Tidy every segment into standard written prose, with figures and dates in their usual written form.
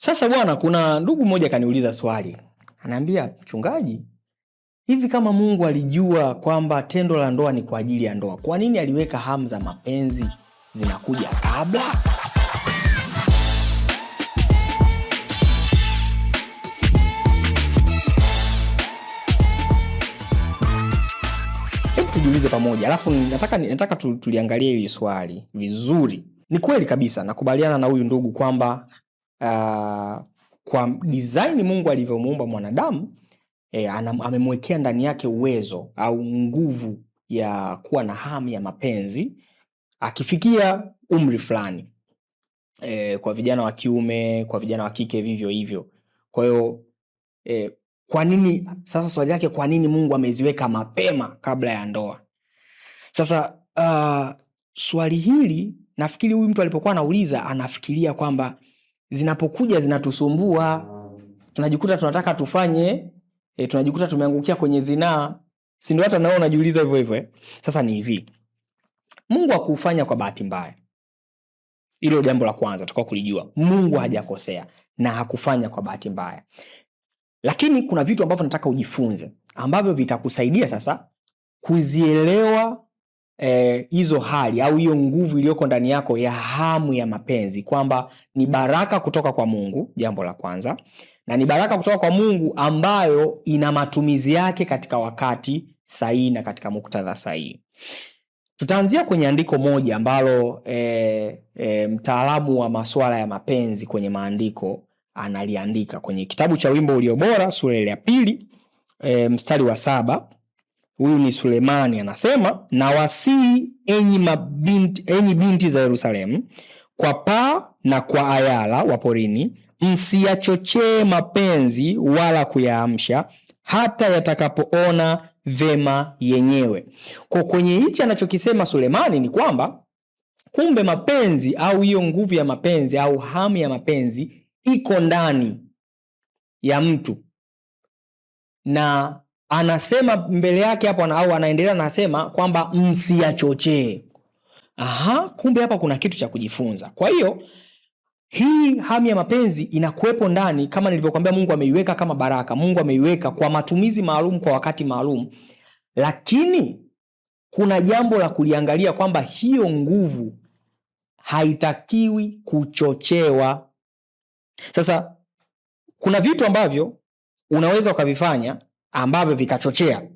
Sasa bwana, kuna ndugu mmoja kaniuliza swali, anaambia mchungaji, hivi kama Mungu alijua kwamba tendo la ndoa ni kwa ajili ya ndoa, kwa nini aliweka hamu za mapenzi zinakuja kabla? Hebu tujiulize pamoja, alafu nataka tuliangalie hili swali vizuri. Ni kweli kabisa, nakubaliana na huyu ndugu kwamba kwa design Mungu alivyomuumba mwanadamu amemwekea ndani yake uwezo au nguvu ya kuwa na hamu ya mapenzi akifikia umri fulani. Kwa vijana wa kiume, kwa vijana wa kike vivyo hivyo. Kwa hiyo kwa nini sasa, swali lake, kwa nini Mungu ameziweka mapema kabla ya ndoa? Sasa swali hili nafikiri huyu mtu alipokuwa anauliza anafikiria kwamba zinapokuja zinatusumbua, tunajikuta tunataka tufanye tunajikuta tumeangukia kwenye zinaa, si ndio? Hata nao unajiuliza hivyo hivyo eh? Sasa ni hivi, Mungu hakufanya kwa bahati mbaya. Hilo jambo la kwanza tutakao kulijua, Mungu hajakosea na hakufanya kwa bahati mbaya, lakini kuna vitu ambavyo nataka ujifunze ambavyo vitakusaidia sasa kuzielewa hizo hali au hiyo nguvu iliyoko ndani yako ya hamu ya mapenzi, kwamba ni baraka kutoka kwa Mungu, jambo la kwanza, na ni baraka kutoka kwa Mungu ambayo ina matumizi yake katika wakati sahihi na katika muktadha sahihi. Tutaanzia kwenye andiko moja ambalo mtaalamu wa masuala ya mapenzi kwenye maandiko analiandika kwenye kitabu cha Wimbo Ulio Bora sura ya 2 mstari wa 7. Huyu ni Sulemani anasema, nawasihi enyi binti za Yerusalemu, kwa paa na kwa ayala wa porini, msiyachochee mapenzi wala kuyaamsha, hata yatakapoona vema yenyewe. Kwa kwenye hichi anachokisema Sulemani ni kwamba kumbe mapenzi au hiyo nguvu ya mapenzi au hamu ya mapenzi iko ndani ya mtu, na anasema mbele yake hapo au anaendelea anasema kwamba msiyachochee. Aha, kumbe hapa kuna kitu cha kujifunza. Kwa hiyo hii hamu ya mapenzi inakuwepo ndani, kama nilivyokuambia, Mungu ameiweka kama baraka. Mungu ameiweka kwa matumizi maalum kwa wakati maalum, lakini kuna jambo la kuliangalia kwamba hiyo nguvu haitakiwi kuchochewa. Sasa kuna vitu ambavyo unaweza ukavifanya ambavyo vikachochea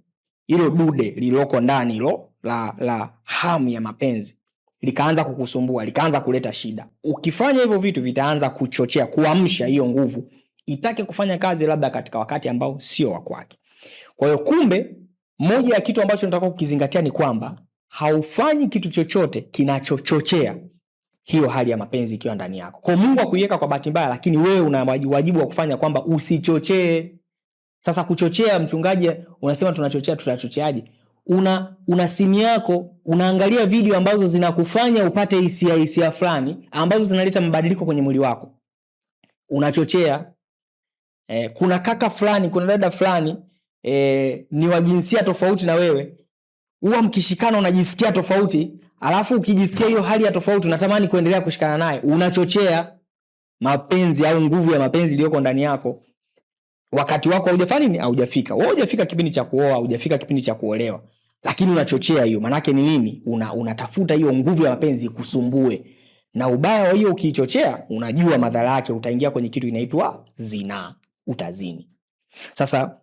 hilo dude lililoko ndani hilo la hamu ya mapenzi likaanza kukusumbua, likaanza kuleta shida. Ukifanya hivyo vitu vitaanza kuchochea, kuamsha hiyo nguvu itake kufanya kazi labda katika wakati ambao sio wa kwake. Kwa hiyo kumbe, moja ya kitu ambacho nataka kukizingatia ni kwamba haufanyi kitu chochote kinachochochea hiyo hali ya mapenzi ikiwa ndani yako. Kwa Mungu hakuiweka kwa bahati mbaya, lakini wewe una wajibu wa kufanya kwamba usichochee. Sasa kuchochea, mchungaji unasema tunachochea, tunachocheaje? Una simu yako, unaangalia video ambazo zinakufanya upate hisia fulani ambazo zinaleta mabadiliko kwenye mwili wako. Unachochea. Kuna kaka fulani, kuna dada fulani, ni wa jinsia tofauti na wewe. Huwa mkishikana unajisikia tofauti, alafu ukijisikia hiyo hali ya tofauti unatamani kuendelea kushikana naye. Unachochea mapenzi au nguvu ya mapenzi iliyoko ndani yako. Wakati wako haujafanya nini? Haujafika. Wewe hujafika kipindi cha kuoa, hujafika kipindi cha kuolewa. Lakini unachochea hiyo. Maana yake ni nini? Unatafuta hiyo nguvu ya mapenzi ikusumbue. Na ubaya wa hiyo ukiichochea, unajua madhara yake, utaingia kwenye kitu inaitwa zinaa, utazini. Sasa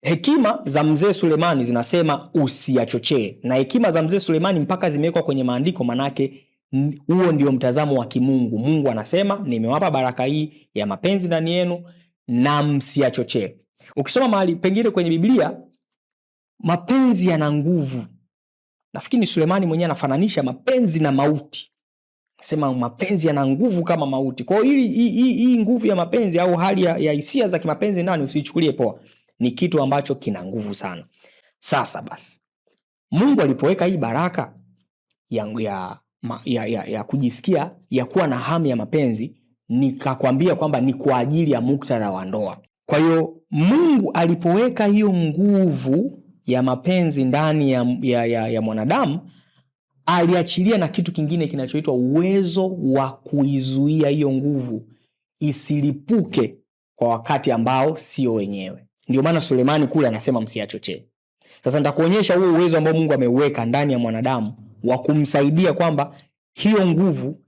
hekima za mzee Sulemani zinasema usiyachochee. Na hekima za mzee Sulemani mpaka zimewekwa kwenye maandiko, manake huo ndio mtazamo wa kimungu. Mungu anasema nimewapa baraka hii ya mapenzi ndani yenu na msiyachochee. Ukisoma mahali pengine kwenye Biblia, mapenzi yana nguvu. Nafikiri ni Sulemani mwenyewe anafananisha mapenzi na mauti. Anasema mapenzi yana nguvu kama mauti. Kwa hiyo hii nguvu ya mapenzi au hali ya hisia za kimapenzi ndani usiichukulie poa. Ni kitu ambacho kina nguvu sana. Sasa basi, Mungu alipoweka hii baraka ya kujisikia, ya kuwa na hamu ya mapenzi, nikakwambia kwamba ni kwa ajili ya muktadha wa ndoa. Kwa hiyo Mungu alipoweka hiyo nguvu ya mapenzi ndani ya mwanadamu, aliachilia na kitu kingine kinachoitwa uwezo wa kuizuia hiyo nguvu isilipuke kwa wakati ambao sio wenyewe. Ndio maana Sulemani kule anasema msiachochee. Sasa nitakuonyesha huo uwezo ambao Mungu ameuweka ndani ya mwanadamu wa kumsaidia kwamba hiyo nguvu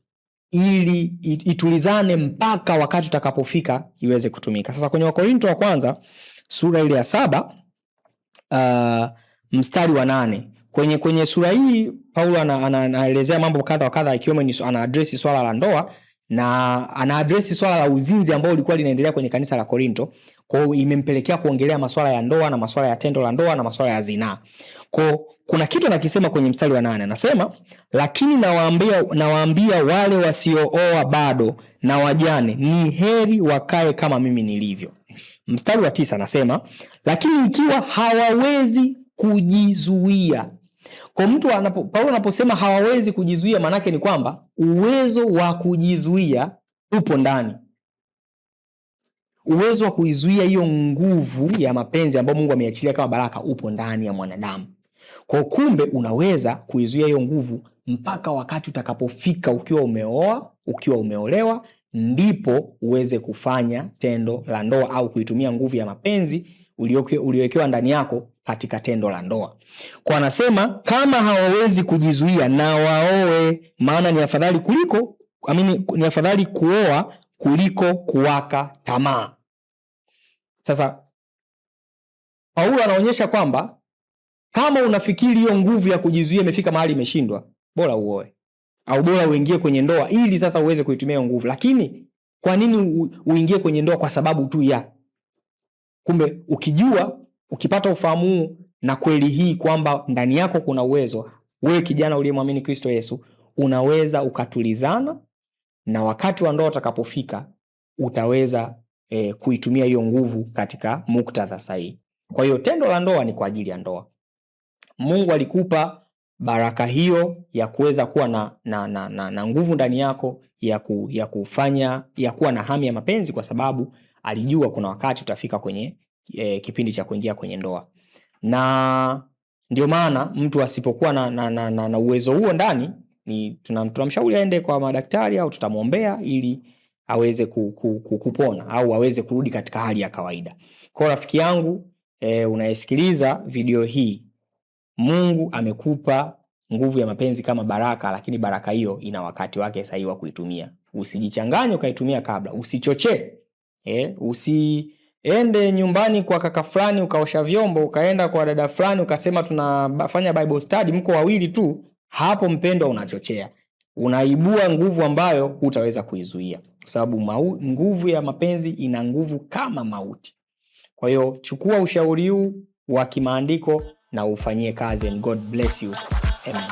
ili itulizane mpaka wakati utakapofika iweze kutumika. Sasa kwenye Wakorinto wa kwanza sura ile ya 7 mstari wa 8, kwenye sura hii Paulo anaelezea mambo kadha wa kadha, ikiwemo ana address swala la ndoa na ana address swala la uzinzi ambao ulikuwa linaendelea kwenye kanisa la Korinto. Kwa hiyo imempelekea kuongelea masuala ya ndoa na masuala ya tendo la ndoa na masuala ya zinaa. Kwa kuna kitu anakisema kwenye mstari wa 8, anasema lakini nawaambia wale wasiooa bado na wajane, ni heri wakae kama mimi nilivyo. Mstari wa 9 anasema lakini ikiwa hawawezi kujizuia. Kwa mtu Paulo anaposema hawawezi kujizuia, maanake ni kwamba uwezo wa kujizuia upo ndani. Uwezo wa kuizuia hiyo nguvu ya mapenzi ambayo Mungu ameachilia kama baraka upo ndani ya mwanadamu. Kwa kumbe unaweza kuizuia hiyo nguvu mpaka wakati utakapofika ukiwa umeoa, ukiwa umeolewa, ndipo uweze kufanya tendo la ndoa au kuitumia nguvu ya mapenzi uliowekewa ndani yako katika tendo la ndoa. Kwa anasema kama hawawezi kujizuia na waoe, maana ni afadhali kuliko ni afadhali kuoa kuliko kuwaka tamaa. Sasa Paulo anaonyesha kwamba kama unafikiri hiyo nguvu ya kujizuia imefika mahali imeshindwa, bora uoe au bora uingie kwenye ndoa ili sasa uweze kuitumia hiyo nguvu. Lakini kwa nini uingie kwenye ndoa? Kwa sababu tu ya kumbe, ukijua, ukipata ufahamu huu na kweli hii kwamba ndani yako kuna uwezo, wewe kijana uliyemwamini Kristo Yesu unaweza ukatulizana, na wakati wa ndoa utakapofika utaweza kuitumia hiyo nguvu katika muktadha sahihi. Kwa hiyo tendo la ndoa ni kwa ajili ya ndoa. Mungu alikupa baraka hiyo ya kuweza kuwa na nguvu ndani yako ya kufanya, ya kuwa na hamu ya mapenzi, kwa sababu alijua kuna wakati utafika kwenye kipindi cha kuingia kwenye ndoa. Na ndio maana mtu asipokuwa na uwezo huo ndani, ni tunamshauri aende kwa madaktari au tutamwombea ili aweze kupona au aweze kurudi katika hali ya kawaida. Kwa rafiki yangu unayesikiliza video hii, Mungu amekupa nguvu ya mapenzi kama baraka, lakini baraka hiyo ina wakati wake sahihi wa kuitumia. Usijichanganye ukaitumia kabla, usichochee. Usiende nyumbani kwa kaka fulani ukaosha vyombo, ukaenda kwa dada fulani ukasema tunafanya Bible study, mko wawili tu. Hapo mpendwa, unachochea, unaibua nguvu ambayo hutaweza kuizuia, kwa sababu nguvu ya mapenzi ina nguvu kama mauti. Kwa hiyo chukua ushauri huu wa kimaandiko na ufanyie kazi, and God bless you. Amen.